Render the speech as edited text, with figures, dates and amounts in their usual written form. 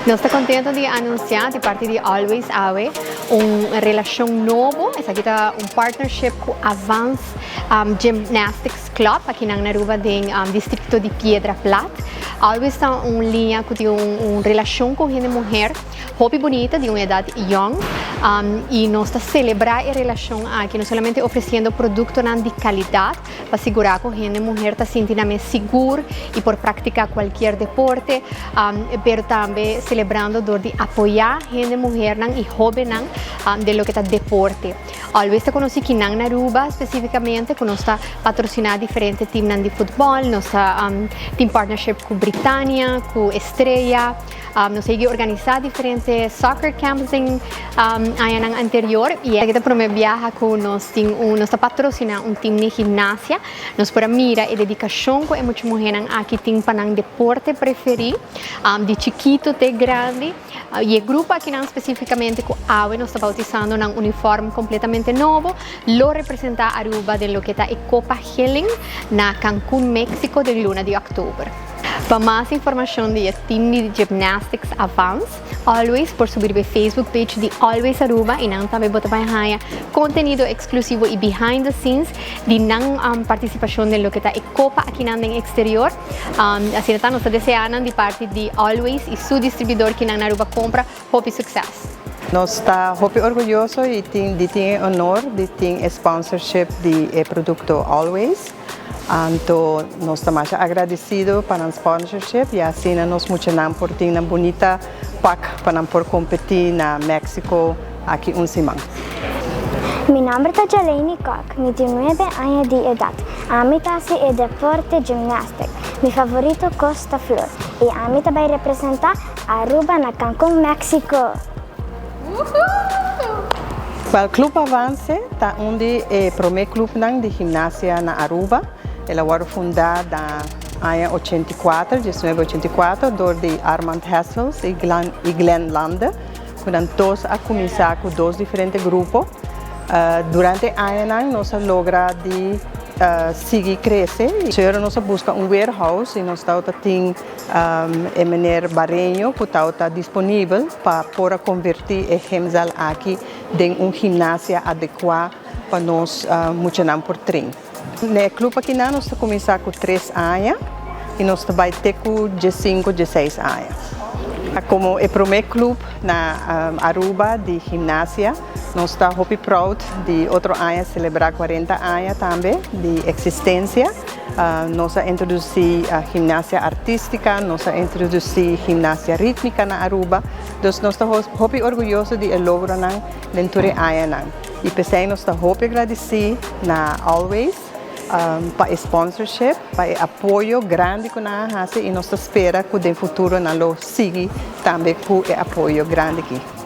Nos ta contento di anuncia di parti di Always awe un relacion nobo. Esaki ta un partnership cu Avance Gymnastics Club aki na Aruba, den districto di Piedra Plat. Always ta un linea cu tin un relacion cu hende muher hopi bunita di un edad young y nos ta celebra e relacion aki no solamente ofreciendo producto di calidad pa sigura cu hende muher ta sinti mes sigur y por practica cualkier deporte, pero tambe celebrando door di apoya hende muher y hoben den loke ta deporte. Always ta conoci aki na Aruba specificamente, cu nos ta patrocina diferente team di futbol, nos ta tin partnership cu Britannia, cu Estrella, nos a organisa diferente soccer camps den aña anterior y aki ta prome biaha cu nos tin un nos ta patrocina un team di gimnasia. Nos por mira e dedicacion cu e mucha muher aki tin pa nan deporte preferi, di chikito te grandi. Y e grupo aki nan specificamente cu awe nos ta bautisando un uniforme completamente nobo, lo representa Aruba den loke ta Copa Healing na Cancún, Mexico, den luna di october. Pa mas informacion di team di Gymnastics Avance, Always, por subi e Facebook page di Always Aruba y nan tambe bo ta haya contenido exclusivo y behind the scenes di nan participacion den loke ta Copa aki na exterior. Asina ta, nos ta desea di parti di Always y su distribuidor aki na Aruba Compra hopi suceso. Nos ta hopi orguyoso y tin di tin honor di tin sponsorship di e producto Always. Anto, nos ta mas agradecido pa e sponsorship y asina nos muchanan por tin un bunita pak pa por competi na Mexico aki un siman. Mi nomber ta Jelaine Kock, mi tin 9 aña di edad. Ami ta haci e deporte gymnastic. Mi favorito cos ta flor. Y ami ta bay representa Aruba na Cancún, Mexico. Well, Club Avance ta un di e prome club di gimnasia na Aruba. El a wordo funda na aña 84, 1984, door di Armand Hessels y Glenn Lande. Cu dos a cuminsa cu dos diferente grupo. Durante aña nos a logra di sigui crece. Awor nos a busca un warehouse y nos ta tin e meneer Barreño cu ta disponibel pa por converti e gymzaal aki den un gimnasia adecua pa nos muchanan por train. E club aki nos a cuminsa cu 3 aña y nos ta bay te cu 5, 16 aña. Como e prome club na Aruba di gimnasia, nos ta hopi proud di otro aña celebra 40 aña tambe di existencia. Nos a introduci gimnasia artistica, nos a introduci gimnasia ritmica na Aruba. Anto, nos ta hopi orguyoso di e logronan den tur e añanan. Y pesey nos ta hopi agradeci na Always pa sponsorship, pa apoyo grandi cu nan a haci y nos ta spera cu den futuro nan lo sigui tambe cu e apoyo grandi aki.